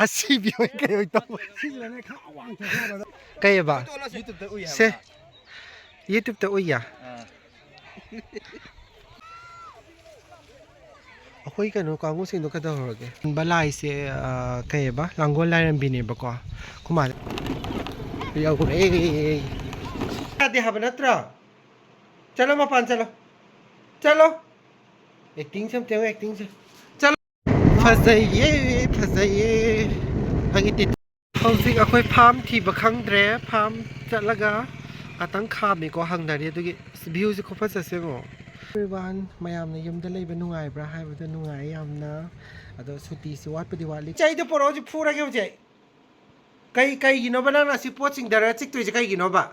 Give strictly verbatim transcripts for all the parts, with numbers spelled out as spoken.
ꯑꯁꯤꯕꯤ ꯑꯣꯏ ꯀꯩ ꯑꯣꯏ ꯇꯧꯕ꯫ ꯁꯤꯁꯤꯅꯅꯦ ꯈꯔ ꯋꯥꯡꯊꯣꯛꯈ꯭ꯔꯕꯗ꯫ ꯀꯩꯑꯕ? ꯁꯦ꯫ YouTube-ꯇ ꯎꯏꯌꯦ꯫ ꯑꯥ꯫ ꯑꯩꯈꯣꯏ ꯀꯩꯅꯣ ꯀꯥꯡꯕꯨꯁꯤꯡꯗꯣ ꯀꯩꯗꯧꯔꯒꯦ? ꯈꯨꯟꯕ ꯂꯥꯏꯁꯦ, ꯑ, ꯀꯩꯑꯕ? ꯂꯥꯡꯒꯣꯜ ꯂꯥꯏꯔꯦꯝꯕꯤꯅꯦꯕꯀꯣ꯫ ꯑꯩꯈꯣꯏ ꯃꯥꯅ ꯌꯧꯔꯦ꯫ ꯌꯥꯗꯦ ꯍꯥꯏꯕ ꯅꯠꯇ꯭ꯔꯣ? ꯆꯠꯂꯣ, ꯃꯄꯥꯟ ꯆꯠꯂꯣ꯫ ꯆꯠꯂꯣ꯫ Acting ꯁꯦ ꯑꯝꯇ ꯌꯦꯡꯉꯣ, acting ꯁꯦ꯫ ꯆꯠꯂꯣ꯫ ꯐꯖꯩꯌꯦ, ꯐꯖꯩꯌꯦ꯫ ꯅꯪꯒꯤ ꯇꯤꯠ-, ꯍꯧꯖꯤꯛ ꯑꯩꯈꯣꯏ farm ꯊꯤꯕ ꯈꯪꯗ꯭ꯔꯦ꯫ Farm ꯆꯠꯂꯒ ꯉꯥꯛꯇꯪ ꯈꯥꯝꯃꯤꯀꯣ, ꯍꯪꯅꯔꯤ꯫ ꯑꯗꯨꯒꯤ view ꯁꯦ ꯈꯨꯐꯖꯁꯦ ꯌꯦꯡꯉꯣ꯫ Everyone, ꯃꯌꯥꯝꯅ ꯌꯨꯝꯗ ꯂꯩꯕ ꯅꯨꯡꯉꯥꯏꯕ꯭ꯔꯥ ꯍꯥꯏꯕꯗ ꯅꯨꯡꯉꯥꯏ ꯌꯥꯝꯅ꯫ ꯑꯗꯣ ꯁꯨꯇꯤꯁꯤ ꯋꯥꯠꯄꯗꯤ ꯋꯥꯠꯂꯤ꯫ ꯆꯩꯗꯣ ꯄꯣꯔꯛꯑꯣ, ꯍꯧꯖꯤꯛ ꯐꯨꯔꯒꯦ ꯍꯧꯖꯤꯛ꯫ ꯀꯩ, ꯀꯩꯒꯤꯅꯣꯕ ꯅꯪꯅ ꯑꯁꯤ ꯄꯣꯠ ꯆꯤꯡꯊꯔ ꯆꯤꯛꯇꯣꯏꯁꯦ ꯀꯩꯒꯤꯅꯣꯕ?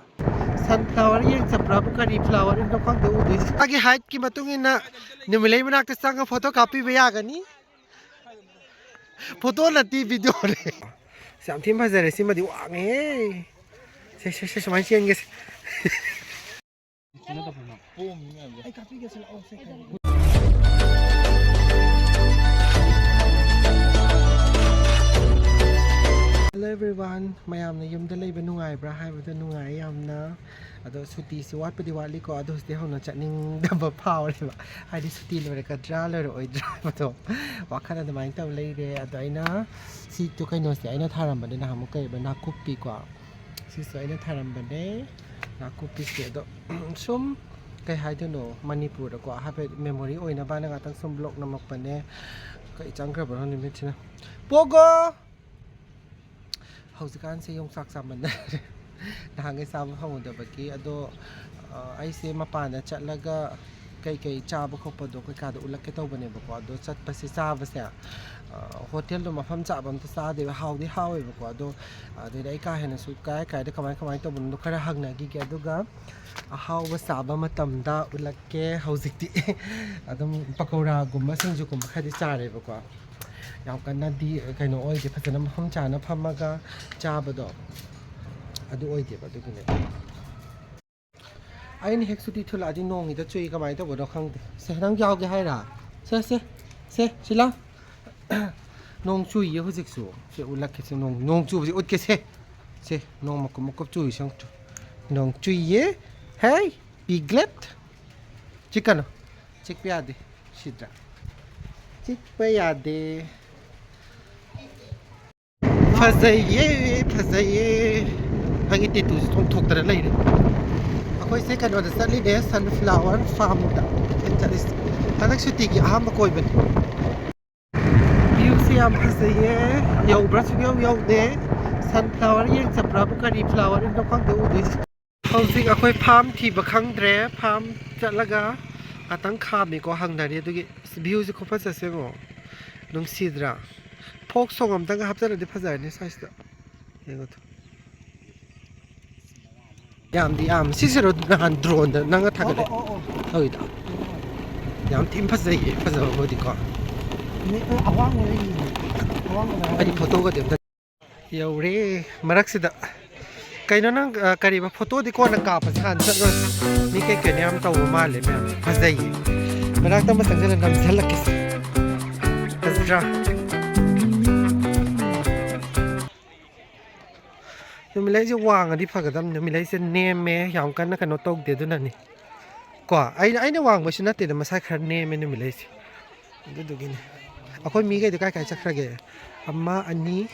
Sunflower ꯌꯦꯡ ꯆꯠꯄ꯭ꯔꯥꯕꯨ, ꯀꯔꯤ flower ꯅꯣ ꯈꯪꯗꯦ ꯎꯗꯣꯏꯁꯦ꯫ ꯃꯥꯒꯤ height ꯀꯤ ꯃꯇꯨꯡ ꯏꯟꯅ ꯅꯨꯃꯤꯠꯂꯩ ꯃꯅꯥꯛꯇ ꯆꯪꯉ photo ꯀꯥꯞꯄꯤꯕ ꯌꯥꯒꯅꯤ꯫ Photo ꯅꯠꯇꯦ, video ꯅꯦ꯫ ꯑꯁ, ꯌꯥꯝ ꯊꯤꯅ ꯐꯖꯔꯦ꯫ ꯁꯤꯃꯗꯤ ꯋꯥꯡꯉꯦꯍꯦ꯫ ꯁꯦ, ꯁꯦ, ꯁꯦ, ꯁꯨꯃꯥꯏꯅ ꯆꯦꯟꯒꯦꯁꯦ꯫ Hello everyone, ꯃꯌꯥꯝꯅ ꯌꯨꯝꯗ ꯂꯩꯕ ꯅꯨꯡꯉꯥꯏꯕ꯭ꯔꯥ ꯍꯥꯏꯕꯗꯣ ꯅꯨꯡꯉꯥꯏ ꯌꯥꯝꯅ꯫ ꯑꯗꯣ ꯁꯨꯇꯤꯁꯤ ꯋꯥꯠꯄꯗꯤ ꯋꯥꯠꯂꯤꯀꯣ, ꯑꯗꯣ ꯍꯧꯖꯤꯛꯇꯤ ꯍꯧꯅ ꯆꯠꯅꯤꯡꯗꯕ ꯐꯥꯎꯔꯦꯕ꯫ ꯍꯥꯏꯗꯤ ꯁꯨꯇꯤ ꯂꯣꯏꯔꯛꯀꯗ꯭ꯔꯥ ꯂꯣꯏꯔꯛꯑꯣꯏꯗ꯭ꯔꯥ ꯍꯥꯏꯕꯗꯣ ꯋꯥꯈꯜ ꯑꯗꯨꯃꯥꯏꯅ ꯇꯧ ꯂꯩꯔꯦ꯫ ꯑꯗꯣ ꯑꯩꯅ ꯁꯤ ꯇꯨ ꯀꯩꯅꯣꯁꯦ ꯑꯩꯅ ꯊꯥꯔꯝꯕꯅꯦ ꯅꯍꯥꯟꯃꯨꯛ, ꯀꯩꯕ, ꯅꯥꯀꯨꯞꯄꯤꯀꯣ꯫ ꯁꯤꯁꯨ ꯑꯩꯅ ꯊꯥꯔꯝꯕꯅꯦ ꯅꯥꯀꯨꯞꯄꯤꯁꯦ꯫ ꯑꯗꯣ ꯁꯨꯝ ꯀꯩ ꯍꯥꯏꯗꯣꯏꯅꯣ, ꯃꯅꯤꯄꯨꯔꯗꯀꯣ ꯍꯥꯏꯐꯦꯠ memory ꯑꯣꯏꯅꯕꯅ ꯉꯥꯛꯇꯪ ꯁꯨꯝ vlog ꯅꯝꯃꯛꯄꯅꯦ꯫ ꯀꯩ ꯆꯪꯈ꯭ꯔꯕꯅꯣ ꯅꯨꯃꯤꯠꯁꯤꯅ꯫ ꯄꯣꯒꯣ! ꯍꯧꯖꯤꯛꯀꯥꯟꯁꯦ ꯌꯣꯡꯆꯥꯛ ꯆꯥꯃꯟꯗꯅ ꯅꯍꯥꯟꯈꯩ ꯆꯥꯕ ꯐꯪꯉꯨꯗꯕꯒꯤ꯫ ꯑꯗꯣ, ꯑ, ꯑꯩꯁꯦ ꯃꯄꯥꯟꯗ ꯆꯠꯂꯒ ꯀꯩꯀꯩ ꯆꯥꯕ ꯈꯣꯠꯄꯗꯣ ꯀꯩꯀꯥꯗꯣ ꯎꯠꯂꯛꯀꯦ ꯇꯧꯕꯅꯦꯕꯀꯣ꯫ ꯑꯗꯣ ꯆꯠꯄꯁꯦ, ꯆꯥꯕꯁꯦ, ꯑ, ꯍꯣꯇꯦꯜꯗꯣ ꯃꯐꯝ ꯆꯥꯕ ꯑꯝꯇ ꯆꯥꯗꯦꯕ꯫ ꯍꯥꯎꯗꯤ ꯍꯥꯎꯋꯦꯕꯀꯣ꯫ ꯑꯗꯣ ꯑꯗꯨꯗ ꯑꯩ ꯀꯥ ꯍꯦꯟꯅꯁꯨ ꯀꯥꯏ ꯀꯥꯏꯗ ꯀꯃꯥꯏ ꯀꯃꯥꯏꯅ ꯇꯧꯕꯅꯣꯗꯣ ꯈꯔ ꯍꯪꯅꯈꯤꯒꯦ꯫ ꯑꯗꯨꯒ ꯑꯍꯥꯎꯕ ꯆꯥꯕ ꯃꯇꯝꯗ ꯎꯠꯂꯛꯀꯦ꯫ ꯍꯧꯖꯤꯛꯇꯤ ꯑꯗꯨꯝ ꯄꯀꯧꯔꯥꯒꯨꯝꯕ ꯁꯤꯡꯖꯨꯒꯨꯝꯕ ꯈꯔꯗꯤ ꯆꯥꯔꯦꯕꯀꯣ꯫ ꯌꯥꯝ ꯀꯟꯅꯗꯤ ꯀꯩꯅꯣ ꯑꯣꯏꯗꯦ, ꯐꯖꯅ ꯃꯐꯝ ꯆꯥꯅ ꯐꯝꯃꯒ ꯆꯥꯕꯗꯣ ꯑꯗꯨ ꯑꯣꯏꯗꯦꯕ꯫ ꯑꯗꯨꯒꯤꯅꯦ꯫ ꯑꯩꯅ ꯍꯦꯛ ꯁꯨꯇꯤ ꯊꯨꯂꯛꯑꯗꯤ ꯅꯣꯡ ꯍꯦꯛꯇ ꯆꯨꯏ, ꯀꯃꯥꯏꯅ ꯇꯧꯕꯅꯣ ꯈꯪꯗꯦ꯫ ꯁꯦ, ꯅꯪ ꯌꯥꯎꯒꯦ ꯍꯥꯏꯔ? ꯁꯦ, ꯁꯦ, ꯁꯦ, ꯁꯤꯂꯥ꯫ ꯅꯣꯡ ꯆꯨꯏꯌꯦ ꯍꯧꯖꯤꯛꯁꯨ꯫ ꯁꯦ ꯎꯠꯂꯛꯀꯦꯁꯦ, ꯅꯣꯡ, ꯅꯣꯡ ꯆꯨꯕꯁꯦ ꯎꯠꯀꯦꯁꯦ꯫ ꯁꯦ, ꯅꯣꯡ ꯃꯀꯨꯞ ꯃꯀꯨꯞ ꯆꯨꯔꯤꯁꯦ ꯌꯦꯡꯉꯨ꯫ ꯅꯣꯡ ꯆꯨꯏꯌꯦ꯫ ꯍꯦ, ꯄꯤꯒ꯭ꯂꯦꯠ꯫ ꯆꯤꯛꯀꯅꯨ꯫ ꯆꯤꯛꯄ ꯌꯥꯗꯦ꯫ ꯁꯤꯗ꯫ ꯆꯤꯛꯄ ꯌꯥꯗꯦ꯫ ꯐꯖꯩꯌꯦ, ꯐꯖꯩꯌꯦ꯫ ꯑꯩꯒꯤ ꯇꯦꯇꯨꯁꯦ ꯆꯣꯡꯊꯣꯛꯇꯅ ꯂꯩꯔꯦ꯫ ꯑꯩꯈꯣꯏꯁꯦ ꯀꯩꯅꯣꯗ ꯆꯠꯂꯤꯅꯦ, ꯁꯟꯐ꯭ꯂꯥꯋꯔ ꯐꯥꯔꯝꯗ ꯆꯠꯂꯤꯁꯦ꯫ ꯍꯟꯗꯛ ꯁꯨꯇꯤꯒꯤ ꯑꯍꯥꯟꯕ ꯀꯣꯏꯕꯅꯤ꯫ ꯚ꯭ꯌꯨꯁꯦ ꯌꯥꯝ ꯐꯖꯩꯌꯦ꯫ ꯌꯧꯕ꯭ꯔꯥ ꯁꯨꯡꯌꯧ ꯌꯧꯗꯦ꯫ ꯁꯟꯐ꯭ꯂꯥꯋꯔ ꯌꯦꯡ ꯆꯠꯄ꯭ꯔꯥꯕꯨ ꯀꯔꯤ ꯐ꯭ꯂꯥꯋꯔꯅꯣ ꯈꯪꯗꯦ ꯎꯗꯣꯏꯁꯦ꯫ ꯍꯧꯖꯤꯛ ꯑꯩꯈꯣꯏ ꯐꯥꯔꯝ ꯊꯤꯕ ꯈꯪꯗ꯭ꯔꯦ꯫ ꯐꯥꯔꯝ ꯆꯠꯂꯒ ꯉꯥꯛꯇꯪ ꯈꯥꯝꯃꯤꯀꯣ, ꯍꯪꯅꯔꯤ꯫ ꯑꯗꯨꯒꯤ ꯚ꯭ꯌꯨꯁꯦ ꯈꯨꯐꯖꯁꯦ ꯌꯦꯡꯉꯣ꯫ ꯅꯨꯡꯁꯤꯗ꯭ꯔꯥ? ꯐꯣꯛ ꯁꯣꯡ ꯑꯝꯇꯪꯒ ꯍꯥꯞꯆꯜꯂꯗꯤ ꯐꯖꯔꯅꯤ ꯁ꯭ꯋꯥꯏꯁꯤꯗ꯫ ꯌꯦꯡꯉꯣ ꯑꯗꯨ꯫ ꯌꯥꯝꯗꯤ ꯌꯥꯝ꯫ ꯁꯤꯁꯤꯔꯣ ꯅꯍꯥꯟ ꯗ꯭ꯔꯣꯟꯗ ꯅꯪꯒ ꯊꯥꯒꯠꯂꯦ? ꯑꯣ, ꯑꯣ, ꯑꯣ꯫ ꯇꯧꯔꯤꯗꯣ꯫ ꯌꯥꯝ ꯊꯤꯅ ꯐꯖꯩꯌꯦ, ꯐꯖꯕꯕꯨꯗꯤꯀꯣ꯫ ꯃꯤ ꯑꯋꯥꯡꯕ ꯂꯩꯌꯦ꯫ ꯑꯋꯥꯡꯕꯗ ꯑꯩꯗꯤ ꯐꯣꯇꯣꯒꯗꯤ ꯑꯝꯇ ꯌꯧꯔꯦ ꯃꯔꯛꯁꯤꯗ꯫ ꯀꯩꯅꯣ ꯅꯪ, ꯑ, ꯀꯔꯤꯕ, ꯐꯣꯇꯣꯗꯤ ꯀꯣꯟꯅ ꯀꯥꯞꯄꯁꯦ, ꯍꯥꯟꯅ ꯆꯠꯂꯣꯏ꯫ ꯃꯤ ꯀꯩ ꯀꯩꯅꯣ ꯌꯥꯝ ꯇꯧꯕ ꯃꯥꯜꯂꯦ ꯃꯌꯥꯝ꯫ ꯐꯖꯩꯌꯦ꯫ ꯃꯅꯥꯛꯇ ꯑꯃ ꯆꯪꯁꯤꯜꯂ ꯅꯝꯁꯤꯜꯂꯛꯀꯦꯁꯦ꯫ ꯐꯖꯗ꯭ꯔꯥ? ꯅꯨꯃꯤꯠꯂꯩꯁꯦ ꯋꯥꯡꯉꯗꯤ ꯐꯒꯗꯝꯅꯤ꯫ ꯅꯨꯃꯤꯠꯂꯩꯁꯦ ꯅꯦꯝꯃꯦ, ꯌꯥꯝ ꯀꯟꯅ ꯀꯩꯅꯣ ꯇꯧꯗꯦ꯫ ꯑꯗꯨꯅꯅꯤ ꯀꯣ꯫ ꯑꯩꯅ, ꯑꯩꯅ ꯋꯥꯡꯕꯁꯨ ꯅꯠꯇꯦꯗ, ꯃꯁꯥ ꯈꯔ ꯅꯦꯝꯃꯦ ꯅꯨꯃꯤꯠꯂꯩꯁꯦ꯫ ꯑꯗꯨꯗꯨꯒꯤꯅꯦ꯫ ꯑꯩꯈꯣꯏ ꯃꯤꯈꯩꯗꯣ ꯀꯥꯏ ꯀꯥꯏ ꯆꯠꯈ꯭ꯔꯒꯦ? ꯑꯃ, ꯑꯅꯤ,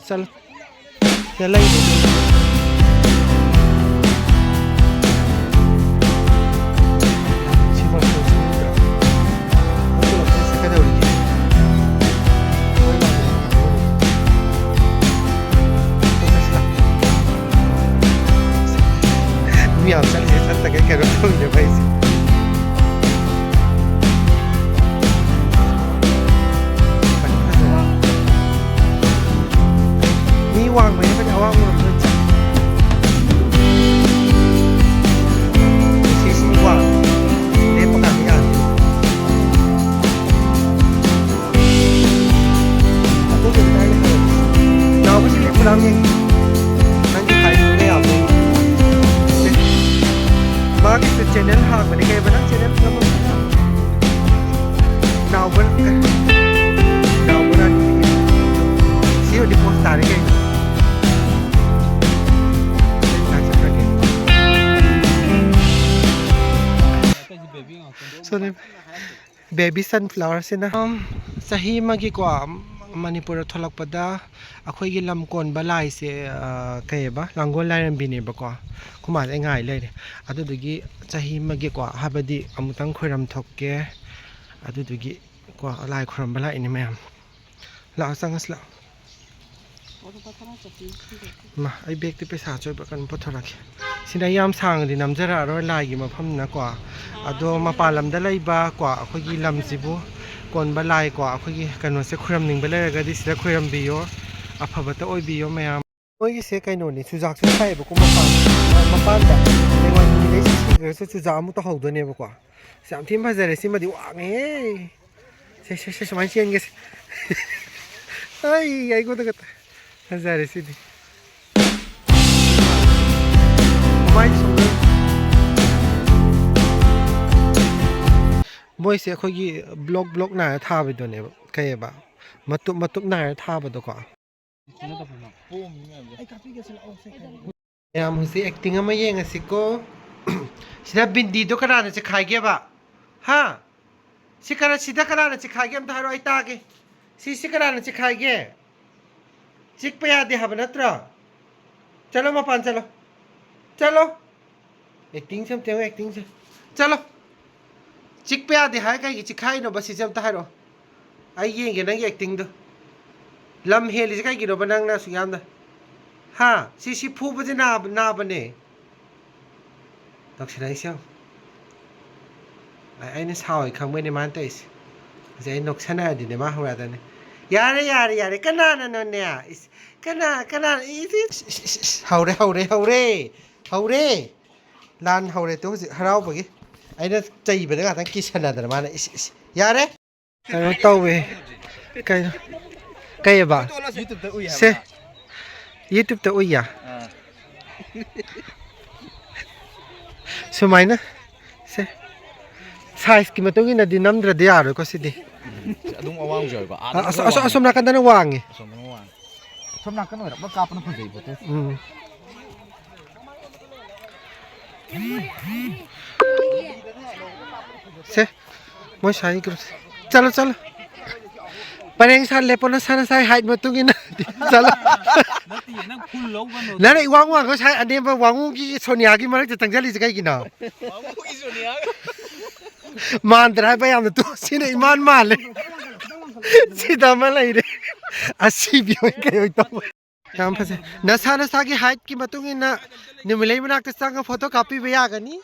ꯆꯠꯂꯣ꯫ ꯁꯤꯗ ꯂꯩ꯫ ꯁꯤ ꯃꯈꯣꯟꯁꯤ ꯎꯗ꯭ꯔꯥ? ꯃꯈꯣꯟꯁꯤ ꯀꯩꯗꯧꯔꯤꯒꯦ? ꯃꯤ ꯌꯥꯝ ꯆꯠꯂꯤꯁꯦ ꯆꯠꯇꯒꯩ ꯀꯩꯅꯣ ꯇꯧꯔꯤꯅꯦꯕ ꯑꯩꯁꯦ꯫ ꯃꯤ ꯋꯥꯡꯕꯅꯤꯅ ꯑꯩꯈꯣꯏꯗꯤ ꯑꯋꯥꯡꯕ ꯂꯣꯝꯗ ꯑꯣꯏꯅ ꯆꯠꯂꯦ꯫ ꯁꯤꯁꯤ ꯋꯥꯡ-, ꯂꯦꯞꯄ ꯀꯥꯟꯗ ꯌꯥꯗꯦ꯫ ꯑꯗꯨꯒꯤ ꯀꯗꯥꯏꯗ ꯍꯥꯏꯔꯛꯀꯦ? ꯅꯥꯎꯕꯁꯤ ꯂꯦꯞꯄꯨ ꯂꯥꯎꯅꯦ꯫ ꯅꯪꯒꯤ ꯍꯥꯏꯠꯇꯨꯒ ꯌꯥꯕ꯭ꯔꯣ? ꯃꯥꯒꯤꯁꯨ ꯆꯦꯅꯦꯜ ꯍꯥꯡꯕꯅꯤ꯫ ꯀꯩꯕ ꯅꯪ ꯆꯦꯅꯦꯜ ꯅꯝꯕ? ꯅꯥꯎꯕ꯫ ꯕꯦꯕꯤ ꯁꯟꯐ꯭ꯂꯥꯋꯔꯁꯤꯅ꯫ ꯎꯝ, ꯆꯍꯤ ꯑꯃꯒꯤꯀꯣ, ꯃꯅꯤꯄꯨꯔꯗ ꯊꯣꯛꯂꯛꯄꯗ ꯑꯩꯈꯣꯏꯒꯤ ꯂꯝ ꯀꯣꯟꯕ ꯂꯥꯏꯁꯦ, ꯑ, ꯀꯩꯑꯕ, ꯂꯥꯡꯒꯣꯜ ꯂꯥꯏꯔꯦꯝꯕꯤꯅꯦꯕꯀꯣ꯫ ꯑꯩꯈꯣꯏ ꯃꯥꯁꯦ ꯑꯩ ꯉꯥꯏ ꯂꯩꯔꯦ꯫ ꯑꯗꯨꯗꯨꯒꯤ ꯆꯍꯤ ꯑꯃꯒꯤꯀꯣ, ꯍꯥꯏꯕꯗꯤ ꯑꯃꯨꯛꯇꯪ ꯈꯣꯏꯔꯝ ꯊꯣꯛꯀꯦ꯫ ꯑꯗꯨꯗꯨꯒꯤ ꯀꯣ, ꯂꯥꯏ ꯈꯣꯏꯔꯝꯕ ꯂꯥꯛꯏꯅꯦ ꯃꯌꯥꯝ꯫ ꯂꯥꯛꯑꯣ, ꯆꯪꯉꯁꯤ ꯂꯥꯛꯑꯣ꯫ ꯃꯥ, ꯑꯩ ꯕꯦꯛꯇꯤ ꯄꯩꯁꯥ ꯑꯆꯣꯏꯕ ꯀꯩꯅꯣ ꯄꯨꯊꯣꯔꯛꯀꯦ꯫ ꯁꯤꯗ ꯌꯥꯝ ꯁꯥꯡꯅꯗꯤ ꯅꯝꯖꯔꯛꯑꯔꯣꯏ ꯂꯥꯏꯒꯤ ꯃꯐꯝꯅꯤꯅꯀꯣ꯫ ꯑꯗꯣ ꯃꯄꯥꯟ ꯂꯝꯗ ꯂꯩꯕ ꯀꯣ, ꯑꯩꯈꯣꯏꯒꯤ ꯂꯝꯁꯤꯕꯨ ꯀꯣꯟꯕ ꯂꯥꯏ ꯀꯣ, ꯑꯩꯈꯣꯏꯒꯤ ꯀꯩꯅꯣꯁꯦ ꯈꯨꯔꯝꯅꯤꯡꯕ ꯂꯩꯔꯒꯗꯤ ꯁꯤꯗ ꯈꯨꯔꯝꯕꯤꯌꯣ꯫ ꯑꯐꯕꯇ ꯑꯣꯏꯕꯤꯌꯣ ꯃꯌꯥꯝ꯫ ꯃꯣꯏꯒꯤꯁꯦ ꯀꯩꯅꯣꯅꯤ, ꯆꯨꯖꯥꯛꯁꯨ ꯊꯥꯏꯌꯦꯕꯀꯣ ꯃꯄꯥꯟ-, ꯃꯄꯥꯟꯗ꯫ ꯂꯩꯋꯥꯟ ꯃꯤꯗꯩꯁꯤ ꯁꯤꯈ꯭ꯔꯒꯁꯨ ꯆꯨꯖꯥꯛ ꯑꯃꯨꯛ ꯇꯧꯍꯧꯗꯣꯏꯅꯦꯕꯀꯣ꯫ ꯁꯤ ꯌꯥꯝ ꯊꯤꯅ ꯐꯖꯔꯦ꯫ ꯁꯤꯃꯗꯤ ꯋꯥꯡꯉꯦꯍꯦ꯫ ꯁꯦ, ꯁꯦ, ꯁꯦ, ꯁꯨꯃꯥꯏꯅ ꯆꯦꯟꯒꯦꯁꯦ꯫ ꯑꯩ, ꯑꯩꯉꯣꯟꯗꯒ ꯇ-, ꯐꯖꯔꯦ ꯁꯤꯗꯤ꯫ ꯃꯃꯥꯏꯗꯤ ꯁꯨꯝ-, ꯃꯣꯏꯁꯦ ꯑꯩꯈꯣꯏꯒꯤ ꯕ꯭ꯂꯣꯛ ꯕ꯭ꯂꯣꯛ ꯅꯥꯏꯔ ꯊꯥꯕꯗꯨꯅꯦꯕ꯫ ꯀꯩꯑꯕ? ꯃꯇꯨꯞ ꯃꯇꯨꯞ ꯅꯥꯏꯔ ꯊꯥꯕꯗꯣꯀꯣ꯫ ꯃꯌꯥꯝ ꯍꯧꯖꯤꯛ ꯑꯦꯛꯇꯤꯡ ꯑꯃ ꯌꯦꯡꯉꯁꯤꯀꯣ꯫ ꯁꯤꯗ ꯕꯤꯟꯗꯤꯗꯣ ꯀꯅꯥꯅ ꯆꯤꯈꯥꯏꯒꯦꯕ? ꯍꯥ? ꯁꯤ ꯀꯅꯥ, ꯁꯤꯗ ꯀꯅꯥꯅ ꯆꯤꯈꯥꯏꯒꯦ ꯑꯝꯇ ꯍꯥꯏꯔꯣ, ꯑꯩ ꯇꯥꯒꯦ꯫ ꯁꯤ, ꯁꯤ ꯀꯅꯥꯅ ꯆꯤꯈꯥꯏꯒꯦ? ꯆꯤꯛꯄ ꯌꯥꯗꯦ ꯍꯥꯏꯕ ꯅꯠꯇ꯭ꯔꯣ? ꯆꯠꯂꯣ, ꯃꯄꯥꯟ ꯆꯠꯂꯣ꯫ ꯆꯠꯂꯣ꯫ ꯑꯦꯛꯇꯤꯡꯁꯦ ꯑꯝꯇ ꯌꯦꯡꯉꯣ, ꯑꯦꯛꯇꯤꯡꯁꯦ꯫ ꯆꯠꯂꯣ꯫ ꯆꯤꯛꯄ ꯌꯥꯗꯦ ꯍꯥꯏ ꯀꯩꯒꯤ ꯆꯤꯛꯈꯥꯏꯅꯣꯕ? ꯁꯤꯁꯦ ꯑꯝꯇ ꯍꯥꯏꯔꯛꯑꯣ꯫ ꯑꯩ ꯌꯦꯡꯒꯦ ꯅꯪꯒꯤ ꯑꯦꯛꯇꯤꯡꯗꯣ꯫ ꯂꯝ ꯍꯦꯜꯂꯤꯁꯦ ꯀꯩꯒꯤꯅꯣꯕ ꯅꯪꯅ ꯑꯁꯨꯛ ꯌꯥꯝꯅ? ꯍꯥ? ꯁꯤ, ꯁꯤ ꯐꯨꯕꯁꯦ ꯅꯥꯕ-, ꯅꯥꯕꯅꯦ꯫ ꯇꯧꯁꯤꯜꯂꯛꯏꯁꯦ ꯌꯦꯡꯉꯣ꯫ ꯑꯩ-, ꯑꯩꯅ ꯁꯥꯎꯋꯦ ꯈꯪꯕꯩꯅꯦ ꯃꯥꯅ ꯇꯧꯔꯤꯁꯦ꯫ ꯍꯧꯖꯤꯛ ꯑꯩ ꯅꯣꯛꯁꯟꯅꯔꯗꯤꯅꯦ ꯃꯥ ꯍꯧꯔꯛꯑꯗꯅꯤ꯫ "ꯌꯥꯔꯦ, ꯌꯥꯔꯦ, ꯌꯥꯔꯦ꯫ ꯀꯅꯥꯅꯅꯣꯅꯦ? ꯏꯁ, ꯀꯅꯥ, ꯀꯅꯥ? ꯏꯁ, ꯏꯁ, ꯏꯁ, ꯏꯁ, ꯏꯁ꯫ ꯍꯧꯔꯦ, ꯍꯧꯔꯦ, ꯍꯧꯔꯦ꯫ ꯍꯧꯔꯦ꯫ ꯂꯥꯟ ꯍꯧꯔꯦ ꯇꯨ ꯍꯧꯖꯤꯛ ꯍꯔꯥꯎꯕꯒꯤ꯫ ꯑꯩꯅ ꯆꯩꯕꯗ ꯉꯥꯛꯇꯪ ꯀꯤꯁꯟꯅꯗꯅ ꯃꯥꯅ ꯏꯁ, ꯏꯁ, ꯏꯁ꯫ ꯌꯥꯔꯦ꯫ ꯀꯩꯅꯣ ꯇꯧꯋꯦ꯫ ꯀꯩꯅꯣ? ꯀꯩꯑꯕ? ꯁꯦ꯫ YouTubeꯇ ꯎꯏꯌꯦ꯫ ꯁꯨꯃꯥꯏꯅ꯫ ꯁꯦ꯫ Sizeꯀꯤ ꯃꯇꯨꯡ ꯏꯟꯅꯗꯤ ꯅꯝꯗ꯭ꯔꯗꯤ ꯌꯥꯔꯣꯏꯀꯣ ꯁꯤꯗꯤ꯫ ꯑꯗꯨꯝ ꯑꯋꯥꯡꯕꯁꯨ ꯌꯥꯎꯋꯦꯀꯣ꯫ ꯑꯥ, ꯑꯁꯣ-, ꯑꯁꯣ-, ꯑꯁꯣꯝ ꯅꯥꯀꯟꯗꯅ ꯋꯥꯡꯉꯦ꯫ ꯑꯁꯣꯝꯗꯅ ꯋꯥꯡꯉꯦ꯫ ꯁꯣꯝ ꯅꯥꯀꯟ ꯑꯣꯏꯔꯞꯅ ꯀꯥꯞꯄꯅ ꯐꯖꯩ ꯐꯣꯇꯣ꯫ ꯎꯝ꯫ ꯁꯦ, ꯃꯣꯏ ꯁꯥꯏ ꯒ꯭ꯔꯨꯞꯁꯦ꯫ ꯆꯠꯂꯣ, ꯆꯠꯂꯣ꯫ ꯄꯔꯦꯡ ꯁꯥ ꯂꯦꯞꯄꯣ, ꯅꯁꯥ ꯅꯁꯥꯒꯤ ꯍꯥꯏꯠ ꯃꯇꯨꯡ ꯏꯟꯅ꯫ ꯆꯠꯂꯣ꯫ ꯅꯠꯇꯦ, ꯅꯪ ꯐꯨꯜ ꯂꯧꯒꯅꯨ꯫ ꯅꯪꯅ ꯏꯋꯥꯡ ꯋꯥꯡꯒ ꯁꯥꯏ ꯑꯅꯦꯝꯕ ꯋꯥꯡꯉꯨꯒꯤ ꯁꯣꯅꯤꯌꯥꯒꯤ ꯃꯔꯛꯇ ꯆꯪꯁꯤꯜꯂꯤꯁꯦ ꯀꯩꯒꯤꯅꯣ? ꯃꯥꯟꯗ꯭ꯔꯥ ꯍꯥꯏꯕ ꯌꯥꯝꯅ ꯇꯨ꯫ ꯁꯤꯅ ꯏꯃꯥꯟ ꯃꯥꯜꯂꯦ꯫ ꯁꯤꯗ ꯑꯃ ꯂꯩꯔꯦ꯫ ꯑꯁꯤꯕꯤ ꯑꯣꯏ ꯀꯩ ꯑꯣꯏ ꯇꯧꯕ꯫ ꯌꯥꯝ ꯐꯖꯩ꯫ ꯅꯁꯥ ꯅꯁꯥꯒꯤ ꯍꯥꯏꯠꯀꯤ ꯃꯇꯨꯡ ꯏꯟꯅ ꯅꯨꯃꯤꯠꯂꯩ ꯃꯅꯥꯛꯇ ꯆꯪꯉ ꯐꯣꯇꯣ ꯀꯥꯞꯄꯤꯕ ꯌꯥꯒꯅꯤ꯫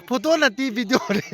ꯐꯣꯇꯣ ꯅꯠꯇꯦ, ꯚꯤꯗꯤꯑꯣꯅꯦ꯫